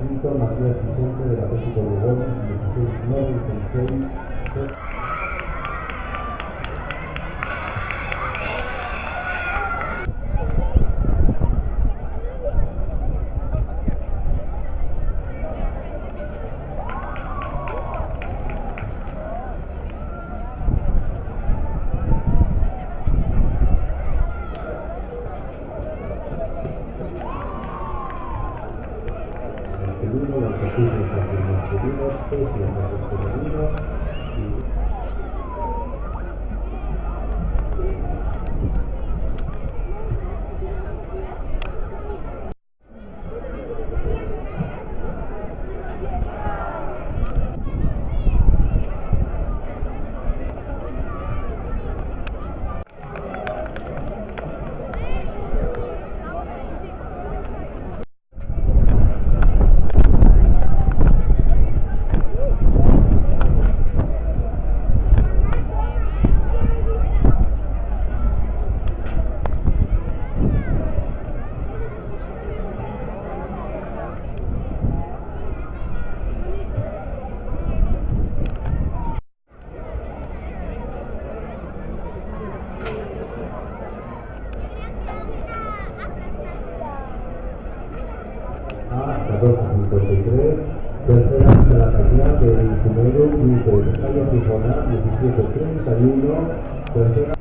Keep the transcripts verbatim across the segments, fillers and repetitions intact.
Matías Vicente del Atlético Lugones, dieciséis noventa y seis. Masculino, los equipos masculinos, peso masculino y A catorce cincuenta y tres, tercera de la cañada del primero, quince de Cayo Fijona, diecisiete treinta y uno, tercera.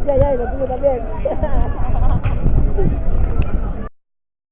Ya, ya, y lo tuyo también.